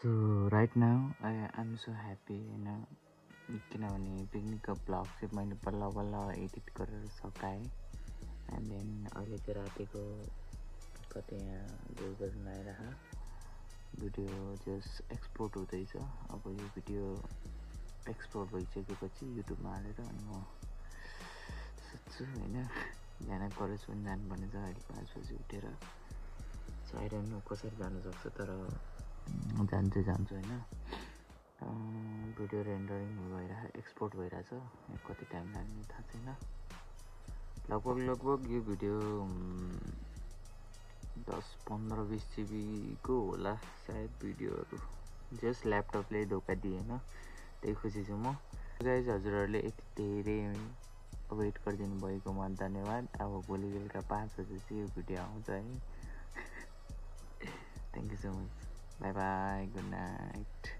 So right now I'm so happy होइन, किनभने पिकनिकको ब्लग चाहिँ मैले बल्ल बल्ल एडिट गरेर सकाएँ। एन्ड देन अहिले चाहिँ रातिको कति यहाँ 2 बज्न आइरह भिडियो जस्ट एक्सपोर्ट हुँदैछ। अब यो भिडियो एक्सपोर्ट भइसकेपछि युट्युबमा हालेर अनि म सोध्छु होइन, बिहान कलेज पनि जानुपर्ने छ। अहिले 5 बजी उठेर सो आई डोन्ट नो कसरी जानुसक्छ, तर जान्छु होइन। भिडियो रेन्डरिङ भइरहेको एक्सपोर्ट भइरहेछ, कति टाइम लाग्ने थाहा छैन। लगभग यो भिडियो 10-15-20 जिबीको होला सायद भिडियोहरू। जस्ट ल्यापटपले धोका दिएन, त्यही खुसी छु म। गाइज, हजुरहरूले यति धेरै वेट गरिदिनु भएकोमा धन्यवाद। अब भोलि बेलुका 5 बजे चाहिँ यो भिडियो आउँछ है। Thank you so much, by by, good night.